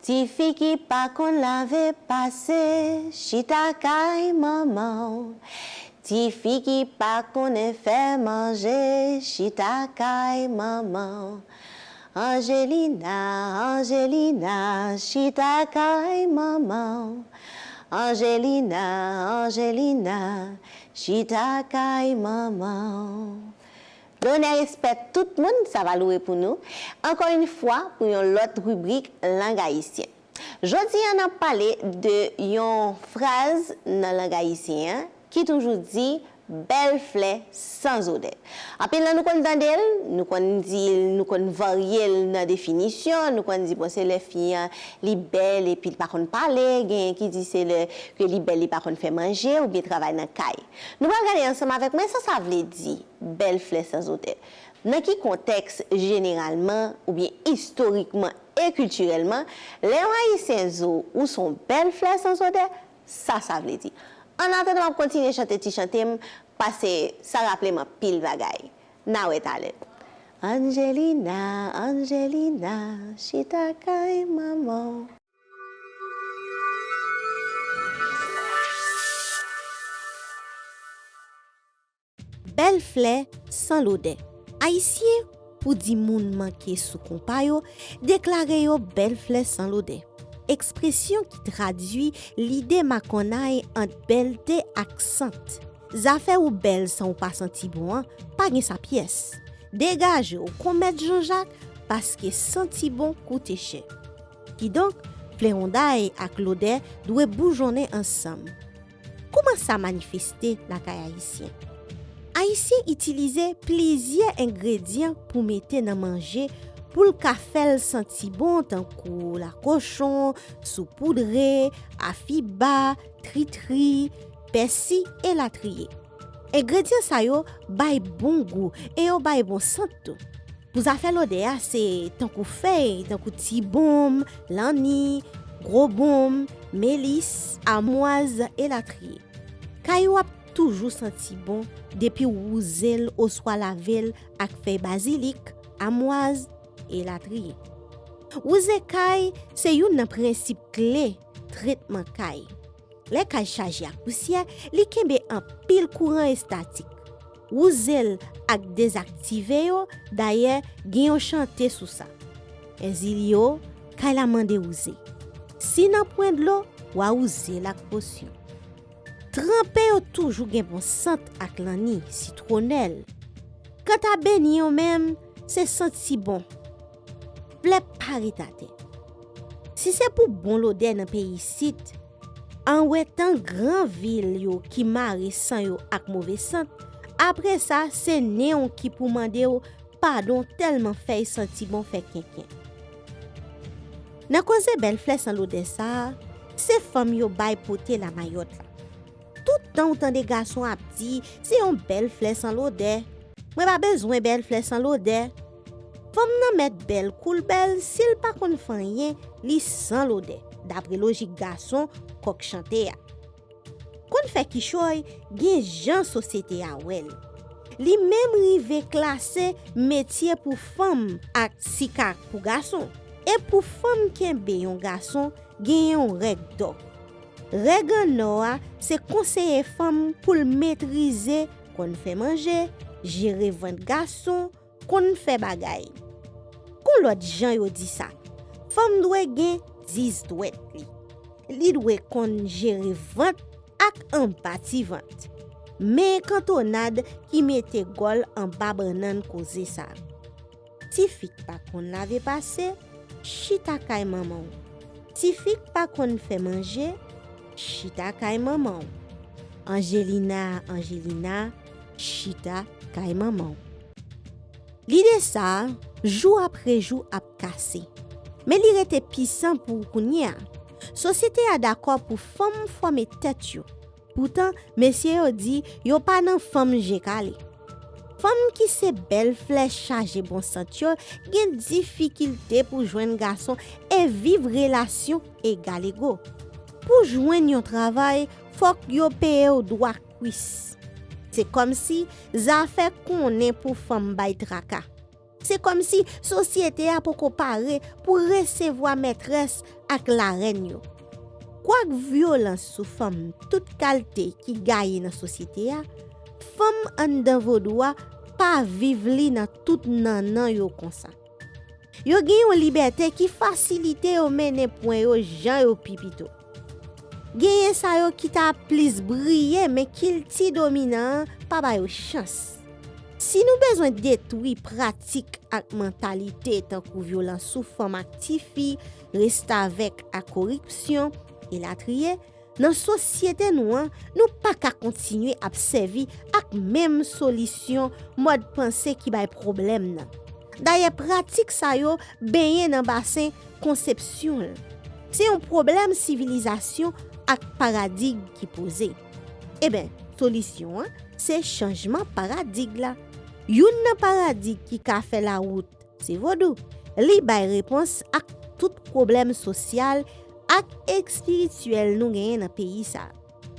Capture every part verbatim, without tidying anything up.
Tifi ki pa konn lave pase, chita kay manman w. Tifi ki pa konnen fè manje, chita kay manman w. Angelina, Angelina, chita kay manman w. Angelina, Angelina, chita kay manman w. Lonè, respè tout moun, Savalou e pou nou. Ankò yon fwa, pou yon lòt ribrik Lang Ayisyen. Jodi a, n ap pale de yon fraz nan lang ayisyen an ki toujou di, bèl flè san zodè. Anpil nan nou konn tande l, nou konn di l, nou konn varye l nan definisyon, nou konn di, bon, se lè fi an, li bèl epi li pa konn pale, genyen ki di se lè ke li bèl, li pa konn fè manje oubyen travay nan kay. Nou pral gade ansanm avèk mwen sa sa vle di, bèl flè san zodè. Nan ki kontèks jeneralman oubyen istorikman e kiltirèlman, lè yon ayisyen di w ou se yon bèl flè san zodè, sa sa vle di. Annatandan m ap kontinye chante ti chante m, paske sa raple m anpil bagay. N a wè talè. Angelina, Angelina, chita kay manman w. Bèl flè san lodè. Ayisyen, pou di moun manke sou konpa yo, deklare yo bèl flè san lodè. Ekspresyon ki tradui lide makònay ant bèlte ak sant. Zafè ou bèl san ou pa santi bon an, pa gen sa pyès. Degaje w, konmèt Janjak, paske santi bon koute chè. Kidonk, flewonday ak lodè dwe boujonnen ansanm. Kouman sa manifeste lakay ayisyen? Ayisyen itilize plizyè engredyan pou mete nan manje pou l ka fè l santi bon, tankou lakochon, soupoudre, afiba, tritri, pèsi, elatriye. Engredyan sa yo bay bon gou e yo bay bon sant tou. Pou zafè lodè a, se tankou fèy, tankou ti bonm, lanni, gwo bonm, melis, amwaz, elatriye. Kay ou ap toujou santi bon depi w wouze l oswa lave l ak fèy bazilik, amwaz, elatriye. Wouze kay se youn nan prensip kle tretman kay. Lè kay chaje ak pousyè, li kenbe anpil kouran estatik. Wouze l ak dezaktive yo, dayè, gen yon chante sou sa. Èzilyo, kay la mande wouze. Si nanpwen dlo, w a wouze l ak posyon. Tranpe yo toujou gen bon sant ak lanni, sitwonèl. Kanta beni yo menm, se santi bon. Flè pa ret atè. Si se pou bon lodè nan peyi isit, an wetan gran vil yo ki mare san yo ak move sant, apre sa, se nen w ki pou mande w padon tèlman fèy santi bon fè kenken. Nan koze bèl flè san lodè sa a, se fanm yo bay pote lamayòt la. Tout tan ou tande gason ap di, se yon bèl flè san lodè. Mwen pa bezwen bèl flè san lodè. Fanm nan mèt bèl kou l bèl, si l pa konn fè anyen, li san lodè, dapre lojik gason kòk chante a. Konn fè kichòy, gen jan sosyete a wè l. Li menm rive klase metye pou fanm ak sikak pou gason. E pou fanm kenbe yon gason, gen yon règ dò. Règ an nò a se konseye fanm pou l metrize, konn fè manje, jere vant gason, konn fè bagay. Kon lòt jan yo di sa, fanm dwe gen dis dwèt li. Li dwe konn jere vant ak anba ti vant. Men kantonnad ki mete gòl anba bannann koze sa. Tifi k pa konn lave pase, chita kay manman w. Tifi k pa konn fè manje, chita kay manman w. Anjelina, Anjelina, chita kay manman w. Lide sa a, jou apre jou ap kase. Men li rete pisan pou kounye a. Sosyete a dakò pou fanm fòme tèt yo. Poutan, mesye yo di yo pa nan fanm je kale. Fanm ki se bèl flè chaje bon sant yo gen difikilte pou jwenn gason e viv relasyon egal ego. Pou jwenn yon travay, fòk yo peye w dwa kwis. Se kòmsi zafè konnen pou fanm bay traka. Se kòmsi sosyete a poko pare pou resevwa mètrès ak larèn yo. Kwak vyolans sou fanm tout kalte ki gaye nan sosyete a, fanm anndan vodou a pa viv li nan tout nannan yo konsa. Yo gen yon libète ki fasilite yo mennen pwen yo jan yo pi pito. Genyen sa yo ki ta plis briye, men kilti dominan an pa ba yo chans. Si nou bezwen detwi pratik ak mantalite tankou vyolans sou fanm ak tifi, restavèk ak koripsyon, elatriye, nan sosyete nou an, nou pa ka kontinye ap sèvi ak menm solisyon mòd panse ki bay pwoblèm nan. Dayè, pratik sa yo benyen nan basen konsepsyon l. Se yon pwoblèm sivilizasyon ak paradig ki poze. Eben, solisyon an, se chanjman paradig la. Youn nan paradig ki ka fè lawout, se vodou. Li bay repons ak tout pwoblèm sosyal ak espirityèl nou genyen nan peyi sa a.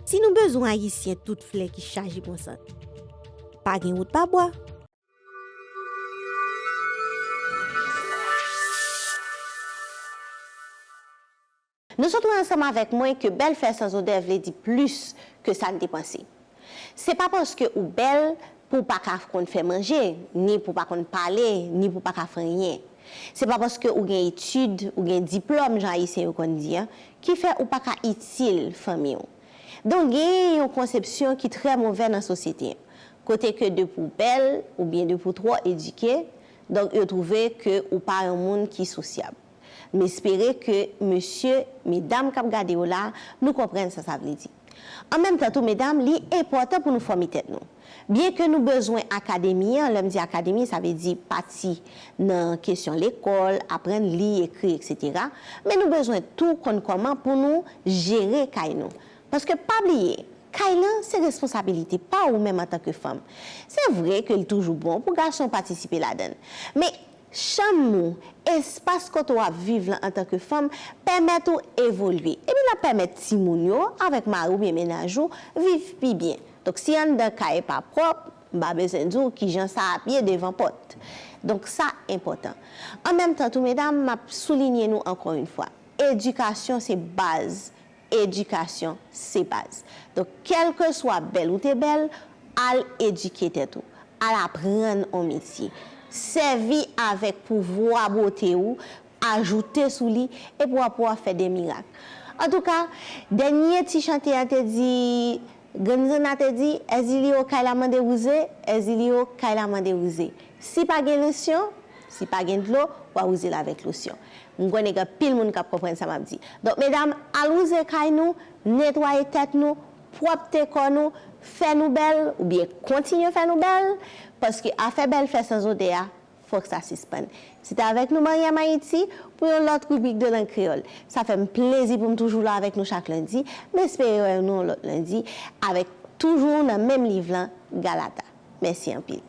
Si nou bezwen Ayisyen tout flè ki chaje bon sant, pa gen wout pa bwa. Nou sot wè ansanm avèk mwen ke bèl fè sanzodè vle di plis ke sa n te panse. Se pa paske ou bèl pou w pa ka konn fè manje, ni pou w pa konn pale, ni pou w pa ka fè anyen. Se pa paske ou gen etid, ou gen diplòm, jan Ayisyen yo konn di a, ki fè ou pa ka itil fanmi w. Donk, genyen yon konsepsyon ki trè movè nan sosyete an, kote ke depi w bèl oubyen depi w twò edike, donk, yo twouve ke ou pa yon moun ki sosyab. M espere ke mesye, medam k ap gade yo la, nou konprann sa sa vle di. An menm tan tou, medam, li enpòtan pou nou fòme tèt nou. Byenke nou bezwen akademi an, lè m di akademi, sa vle di pati nan kesyon lekòl, aprann li, ekri, etsetera. Men nou bezwen tou konn kòman pou nou jere kay nou. Paske pa bliye, kay lan se responsabilite pa ou menm antanke fanm. Se vre ke li toujou bon pou gason patisipe ladan l. Men chanm ou, espas kote w ap viv lan antanke fanm, pèmèt ou evolye. Epi l ap pèmèt timoun yo, avèk mari oubyen mennaj ou, viv pi byen. Donk, si anndan kay pa pwòp, m pa bezwen di w kijan sa ap ye devan pòt. Donk, sa enpòtan. An menm tan tou, medam, m ap soulinye nou ankò yon fwa, edikasyon se baz. Edikasyon se baz. Donk, kèlkeswa bèl ou te bèl, al edike tèt ou. Al aprann on metye. Sèvi avèk pouvwa bote ou, ajoute sou li, epi w ap wè w ap fè de mirak. Antouka, dènye ti chante a te di, Grann Zanna te di, Èzilyo kay la mande wouze, Èzilyo kay la mande wouze. Si pa gen losyon, si pa gen dlo, w a wouze l avèk losyon. M konnen gen anpil moun k ap konprann sa m ap di. Donk, medam, al wouze kay nou, netwaye tèt nou, pwòpte kò nou, fè nou bèl, oubyen kontinye fè nou bèl, paske afè bèl fè sanzodè a, fòk sa sispann. Se te avèk nou, Mariam Ayiti, pou yon lòt ribrik de lang kreyòl. Sa fè m plezi pou m toujou la avèk nou chak lendi. M espere wè nou yon lòt lendi, avèk toujou nan menm liv lan, Galata. Mèsi anpil.